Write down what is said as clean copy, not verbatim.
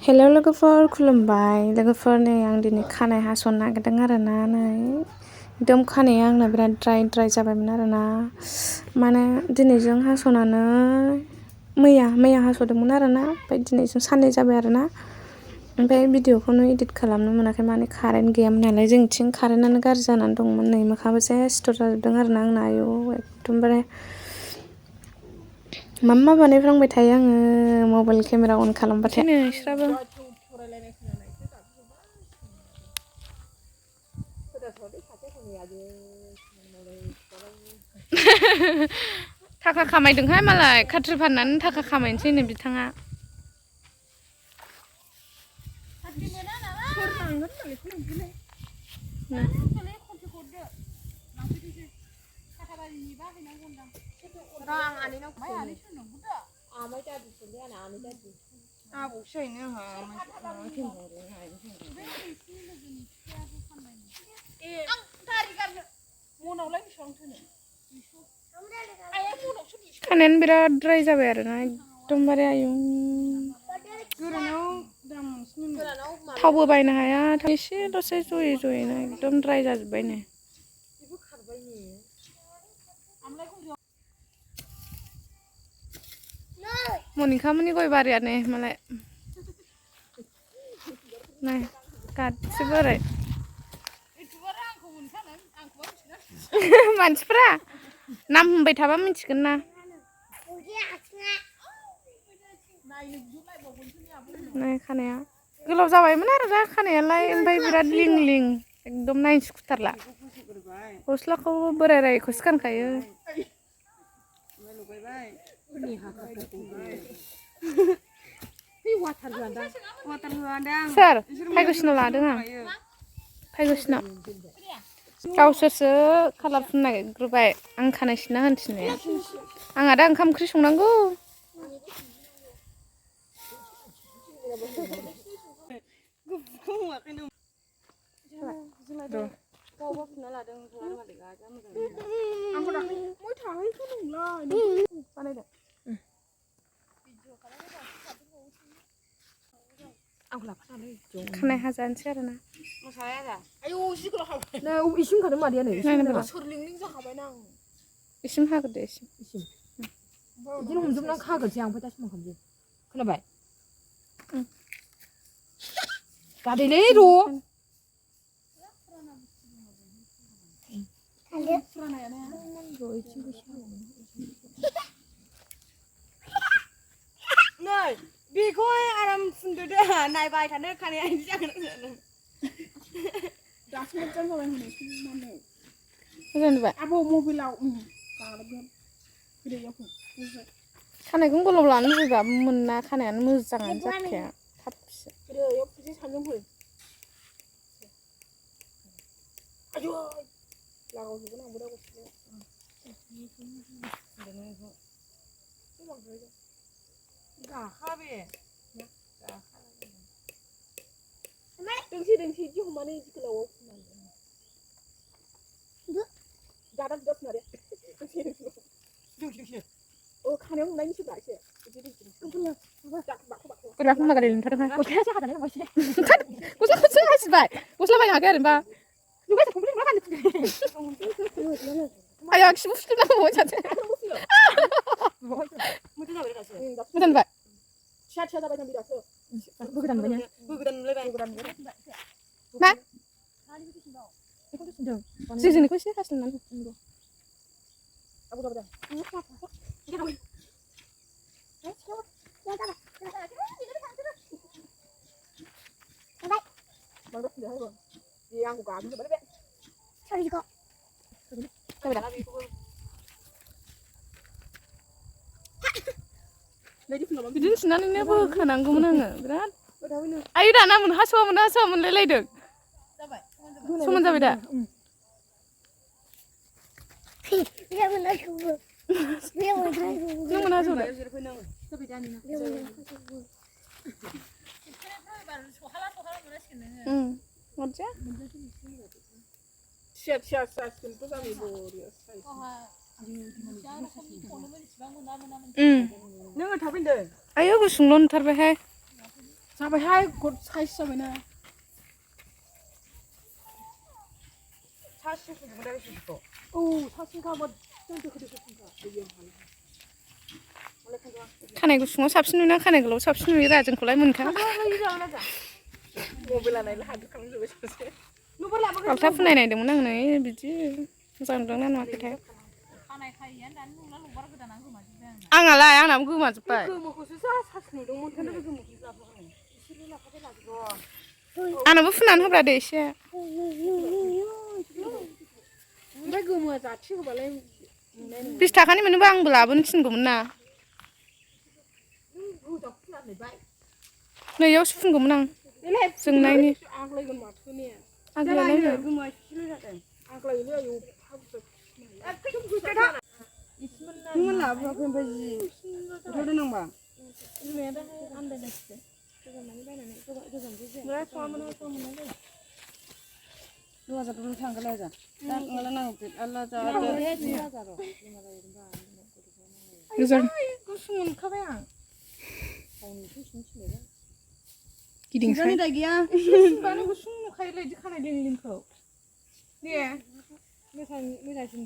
hello लोगोफोर खुलुमबाय लोगोफोर नै आं दिनै खानाय हास'नो नागिरदों आरोना नै एकदम खानाया आंना बिराद ड्राइ जाबायमोन आरोना माने दिनैजों हास'नानै मैया हास'दोंमोन आरोना ओमफ्राय दिनैजों साननै जाबाय आरोना ओमफ्राय भिडिअखौनो इडिट खालामनो मोनाखै माने कारेन्ट गैयामोन नालाय जोंनिथिं कारेन्टआनो गाज्रि जानानै दंमोन नै मोखाङाबो सेस सिथर जाजोबदों आरोना आंना आयौ एकदमबारे मा बानायफ्लांबाय थायो आङो मबाइल केमेरा अन खालामबाथाय नोंस्राबो थाखा खामायदोंहाय मालाय खाथ्रि फाननानै थाखा खामायनोसैनो बिथाङा खानायानो बिराद ड्राइ जाबाय आरोना एकदमबारे आयौ थावबो बायनो हाया एसेल'सै ज'यैनो एकदम ड्राइ जाजोब्बाय नै मनिखामोननि गय बारियानो मालाय नाय गासिबो ओरै मानसिफ्रा नाम होनबाय थाबा मिथिगोन ना नै खानाया गोलाव जाबायमोन आरो दा खानायालाय ओमफ्राय बिराद लिं एकदम नायनो सुखुथारला गस्लाखौबो बोराय रायखौसो गानखायो सोर फायगोसिनाव लादों आं फायगोसिनाव गावसोरसो कालार फुननो नागिरग्रोबाय आं खानाय सिनना होनो थिननाया आंहा दा ओंखाम ओंख्रि संनांगौ खानाय हाजानोसै आरोना इसिम हाग्रोदो इसिम बिदिनो हमजोबनानै खाग्रोसै आं ओमफ्राय दा समान खालामसै खोनाबाय जादोलै र' नै बेखौ आराम फुनदो दे नायबाय थानो खानाया बिदि जागोन दासो मोजां जाबाय होनो मोजां आब' मबाइलाव खानायखौनो गोलाव लानो लुबैबाबो मोना खानायानो मोजाङानो जाखाया थाबसो दोंसे इदि हमनानै इदि गोलावाव जादा बुरजा फुना दे खानायाव हमनायनिसो ब्रा एसे बोरैबा फुनला गारि लिंथारदोंहाय गस्लायासो हाजानाय माबासै गस्लाखौसो हासिबाय गस्ला बायनो हायाखै आरोबा आया खिबु फुथुनांगौ सानसे मोजां जाबाय फिसा जाबाय जों बिदासो गोदान मोनबाय मा जोंनिखौ एसे हास्लायनानै बिदिनो सुनानैनो बोखानांगौमोन आङो बिराद आयै दाना हास'वा मोनलायलायदों समान जाबाय दा नों मोनहास'दों नोङो थाबैनो आयौ गुसुंल' नुथारबायहाय जाबायहाय गद साइज जाबायना खानाय गुसुङाव साबसिन नुयोना खानाय गोलाव साबसिन नुयो रा जोंखौलाय मोनखा फाल्था फुनाय नायदोंमोन आं नै बिदि मोजां नुदोंना नुवाखैथाय आंनालाय आंनाबो गोमाजोब्बाय आंनाबो फुनानै होब्रा दे एसे ओमफ्राय गोमो जाथि होबालाय 20 थाखानि मोनोबा आंबो लाबोनो थिनगौमोन ना नैयावसो फुनगौमोन आं जोंनायनि आग्लायगोन माथो ने आग्लायलायनो गोमो एसेल' जादों आग्लायोलै आयौ नों लाबोआखै ओमफ्राय जि गोथाव दोनांबा बिमाया दाहाय आन्दायनांसिगोन गोजाननानै बायनानै गोजानसो जाया हाजार थांगोन आजा दा मला नांगौ आल्ला जा गुसुं मोनखाबाय आं गिदिंसानि दा गैया गुसुं नुखायोलै इदि खानाय लिंखौ दे मोजांसिन